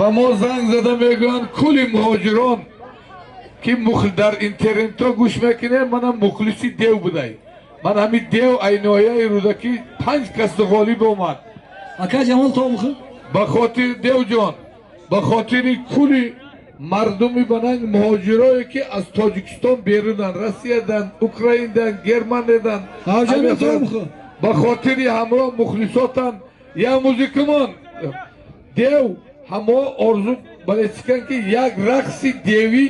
Ба мо занг зада мегӯянд кули муҳоҷирон ки дар интернетҳо гӯш мекунем, манам мухлиси дев будай. Ман ҳамин дев айнояи Рӯдакӣ 5 кас ғолиб омад. Ака Ҷамол Тобухи? Ба хотири девҷон, ба хотири кули мардуми бананг муҳоҷирое ки аз Тоҷикистон берунанд, Россиядан, Украинадан, Германиядан, ба хотири ҳамро мухлисотан я музикамон дев ҳамо орзу балечикан ки як рақси деви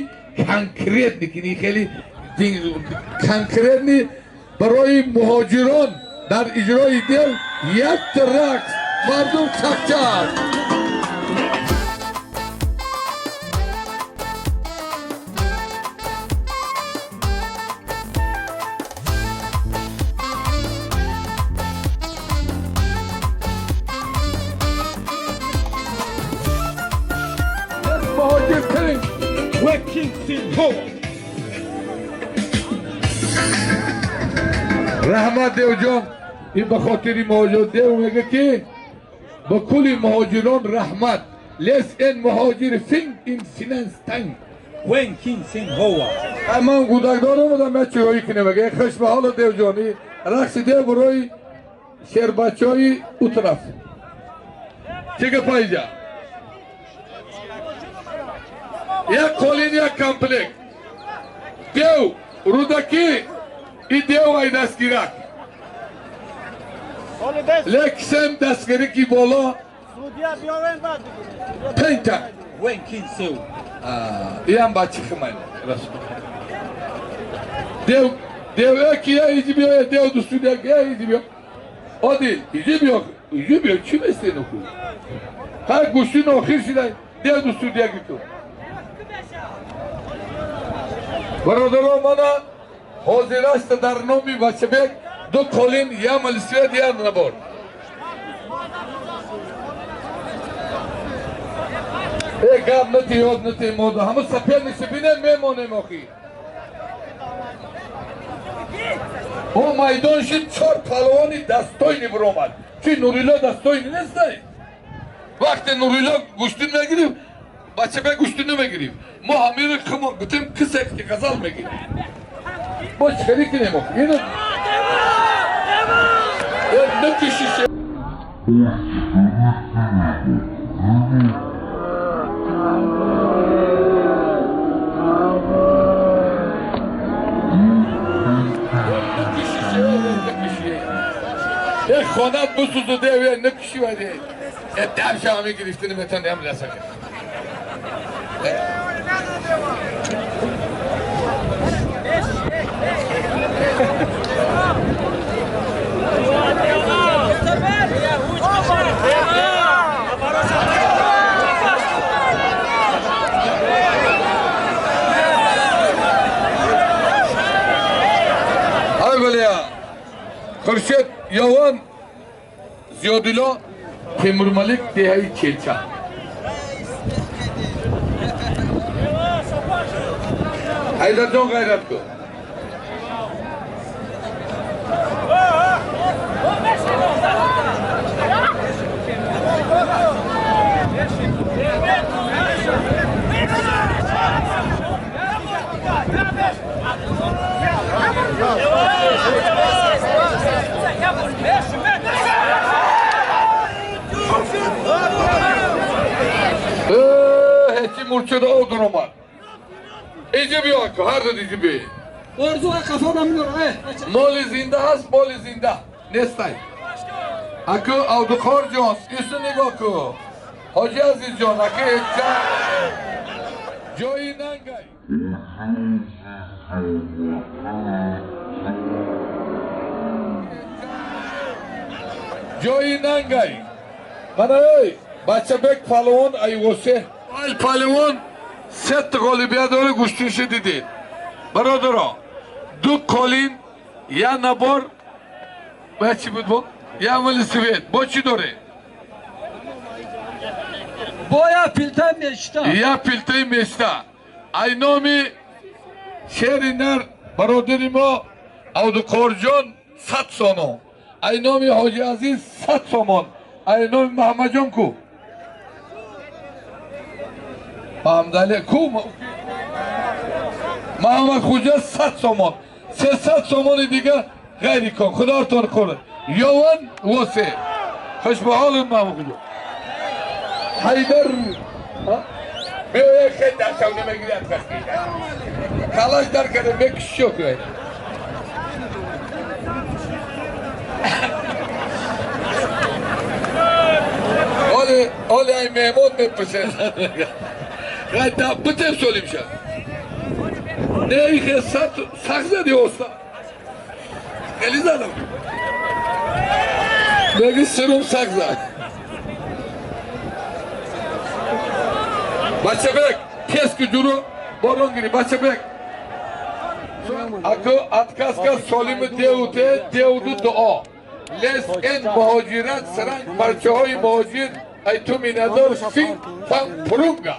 конкретни ки хеле конкретни барои муҳоҷирон дар иҷрои дев як рақс мардум чақчақ. Раҳмат девҷон, ин ба хотири муҳоҷир дев мега ки ба кули муҳоҷирон раҳмат. Лес эн муҳоҷир финг ин финанс танг. Вен кин син ҳова. Ман гудакдор омадам, я чиҳоӣ кунем ага. Хуш ба ҳола девҷон, рақси дев барои шербачаҳои ӯ тараф. Чӣ гапа иҷа? Як қолин, як комплект. Дев Рӯдакӣ и дев ай дастгирак. Лексем дастгирики боло. Пента. Иам бачи химай. Дев дев ки я иди биё, дев ду студия я иди биё. Одил, иди биё, иди биё, чӣ местену ку? Ҳа гӯштин охир шидай, дев ду студия гиту. Бародарон, мана ҳозир аст дар номи Бачабек ду қолин, я малисвет, я набор. Э гап нати, ёд нати мода. Ҳама саперниси бинем, мемонем охи. О майдон шид 4 палвони дастойни биромад. Чи Нурилло дастойни нестай? Вақте Нурилло гӯштин мегирифт, Бачабек гӯштин намегирифт. Мо ҳамиро гуфтем кисе ки ғазал мегирифт. Мо чӣ карӣ кунем охи? Ино накиши. Як хонат бисӯзу дев, накиши ваде. Дав шава мегирифтини метавонӣ ҳам ласака. Хуршед Явон Зиёдулло Темурмалик деҳаи Челча. Ҳайдарҷон ғайрат кун. Ҳечи мурчада одун омад. Иҷи биё ака, ҳар ду иҷи биё. Орзу қафо наминор. Моли зинда ҳаст, моли зинда нестай. Аку Абдуқор ҷон, ису нигоҳ ку. Ҳоҷи Азизҷон, ака ҳеча ҷои нангай. Ҷои нангай. Мана эй, Бачабек палвон айвосе. Ай палвон сет ғолибият дора, гӯштинши дидед. Бародаро, ду қолин, я набор, ба чӣ буд бо? Я мали свет. Бо чӣ доре? Бо я пилтаи мечта. Я пилтаи мечта. Ай номи шери нар бародари мо Абдуқорҷон 100 сомон. Ай номи Ҳоҷи Азиз 100 сомон. Ай номи Муҳаммадҷон ку? Маҳамадалӣ ку Маҳамад Хуҷа 100 сомон 300 сомони дига ғайри кон худоратон хӯрад ёван восе хуш ба ҳолат Маҳамад Хуҷа Ҳайдар биёяд хел дар шав намегирад калаш дар карда мекуши чо кунад оли ай меҳмон мепурсад غایتا بتم سولیم شد نه ایخه سخت زدی اوستا خیلی زدم بگی سرم سخت زد بچه بک تیز که جورو بارون گیری بچه بک اکو اتکاس که سولیم دیوته دیودو دعا لس این مهاجرت سرنگ پرچه های مهاجر ای تو میندار فین فن پرونگا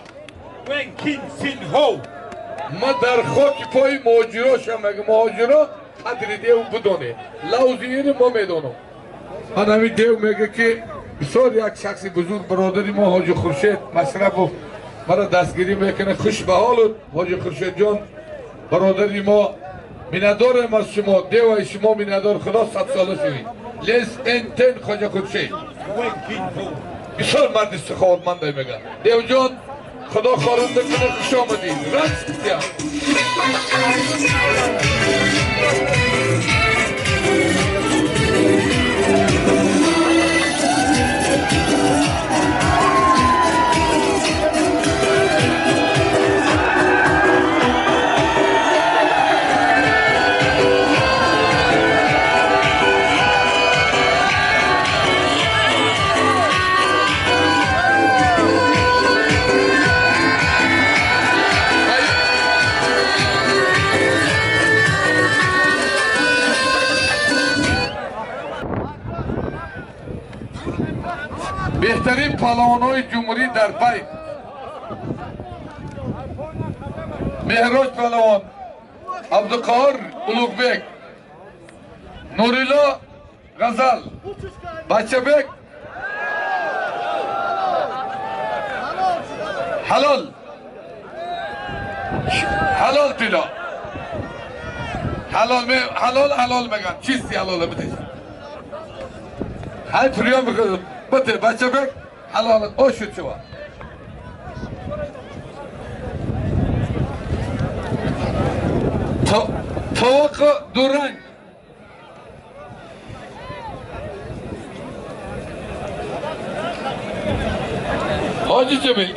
Wen Kin Sin Ho. ما در خاک پای مهاجرا شم اگه مهاجرا قدر دیو بدونه لوزیری ما میدونم من همین دیو میگه که بسیار یک شخصی بزرگ برادری ما حاجی خورشید مشرف مرا دستگیری میکنه خوش به حالت حاجی خورشید جان برادری ما میندارم از شما دیو شما میندار خدا 100 ساله شوید لیس انتن خواجه خورشید بسیار مرد سخاوتمند میگه دیو جان خدا خارنده کنه خوش آمدید رقص بیا بهترین پهلوان‌های جمهوری در پای مهراج پهلوان عبدالقهار اولوغبek نوریلا غزل بچه بک حلال حلال طلا حلال حلال حلال میگن چیزی حلال بده های پریام بکنم بده بچه بک حلال او شد شما توقع دورنگ حاجی جمیل